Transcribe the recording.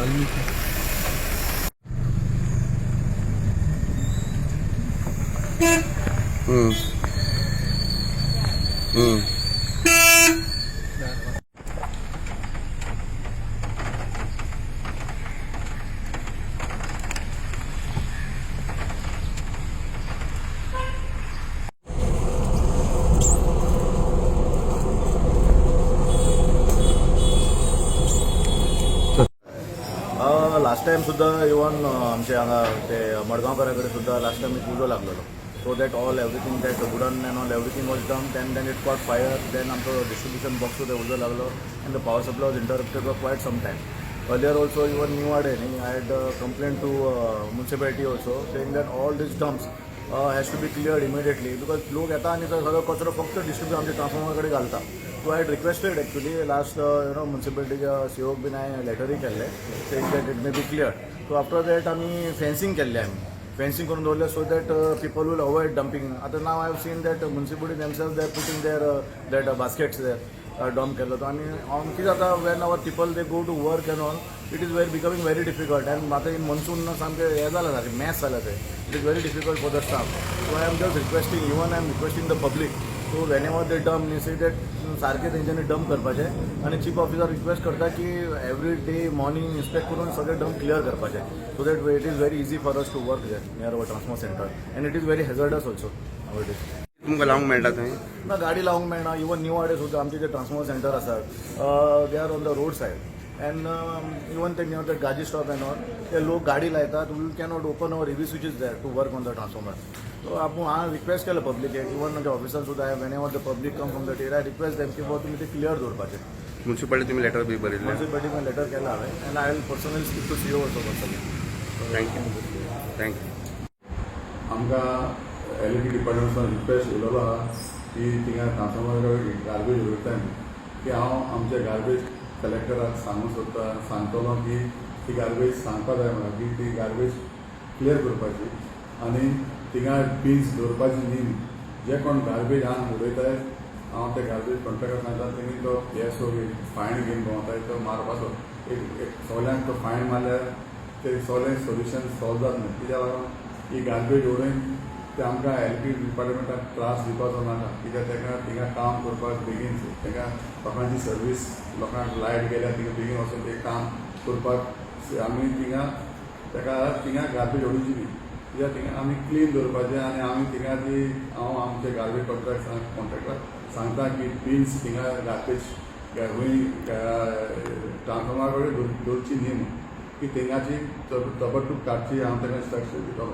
वाल्मीकी. हम्म हम्म. Last time सुद्दां even आमचे हांगा ते मडगांवकारा कडेन सुद्दां लास्ट टायम एक उजो लागलेलो, so that all everything, that wooden and all everything was dump and then it caught fire. Then आमचो डिस्ट्रिब्युशन बॉक्स सुद्दां उजो लागलो and the power supply was interrupted for quite some time. Earlier also, even New Adem, I had complained to municipality also, saying that all these dumps has to be cleared immediately, because लोक येता आनी तो सगळो कचरो फक्त distribute आमच्या transformer कडेन घालता. So I had requested actually last मुन्सिपालिटीच्या सीओक बीन हांवें लेटरूय केल्लें, saying that it may be clear. So after that आमी फेन्सिंग केल्लें, आमी फेन्सिंग करून दवरलें so that people will avoid dumping. आतां now I have seen that municipality themselves, they are putting their that baskets there, dump केल्लो तो. आनी कितें जाता, when our people, they go to work and all, it is very becoming very difficult. And आतां in monsoon सामकें हें जालां, सारकें मॅस जालां तें. It is very difficult for the staff. So I am just requesting, even I am requesting the public to, whenever they dump न्ही, see that सारकें तेंच्यांनी डंप करपाचें. आनी चीफ ऑफिसर रिक्वेस्ट करता की एवरी डे मॉर्निंग इन्स्पेक्ट करून सगळें dump clear करपाचें, so that it is very easy for us to work there near our transformer center, and it is very hazardous also it is. तुमकां लावंक मेळटा थंय? ना, गाडी लावंक मेळना. इवन न्यू वाडे सुद्दां आमचे जे ट्रान्सफॉर्मर सेंटर आसात, they are on the road side and even ते near the Gaji stop and all, ते लोक गाडी लायतात. We cannot open our EV switches there to work on the transformer. So आपूण हांवें रिक्वेस्ट केलं पब्लिकेक, इवन म्हज्या ऑफिसान सुद्दां, whenever the public come from that area, I request them की बाबा तुमी ते क्लियर दवरपाचें. म्युन्सिपालिटी तुमी लेटर बी बरयल्लें? म्युन्सिपालिटीन लेटर केला हांवें and I will personally speak to CO also personally. Thank you, thank you. आमकां एल बी डिपार्टमेंटसान रिक्वेस्ट येयलेलो आहा की थिंगा ट्रान्सफॉर्मर गार्बेज उडयता की हांव आमच्या गार्बेज कलेक्टराक सांगूंक सोदता, सांगतलो की ती गार्बेज सांगपा जाय म्हाका की ती गार्बेज क्लियर करपाची आनी थिंगा बिन्स दवरपाची न्ही. जे कोण गार्बेज हांगा उडयताय, हांव ते गार्बेज कॉन्ट्रॅक्टर सांगता, तेणी तो हे सो फायन घेवन भोंवताय, तो मारपाचो. एक एक सगळ्यांक तो फायन मारल्यार ते सगळें सोल्युशन सॉल्व जातलें. कित्याक लागून ही गार्बेज उडोवन ते आमकां एल बी डिपार्टमेंटाक त्रास दिवपाचो नाका, कित्याक ताका थिंगा काम करपाक बेगीन ताका लोकांची सर्वीस, लोकांक लायट गेल्यार थिंगा बेगीन वचून ते काम करपाक आमी थिंगा ताका थिंगा गार्बेज उडोवची न्ही, कित्याक थिंगा आमी क्लीन दवरपाचें. आनी आमी थिंगा ती हांव आमचे गार्बेज कॉन्ट्रॅक्टर सांगता की बिन्स थिंगा गार्बेज खंय ट्रान्सफॉर्मरा कडेन दवरची न्ही म्हणून, की थिंगाची तबडतूब काडची. हांव ताका इन्स्ट्रक्शन दितलो.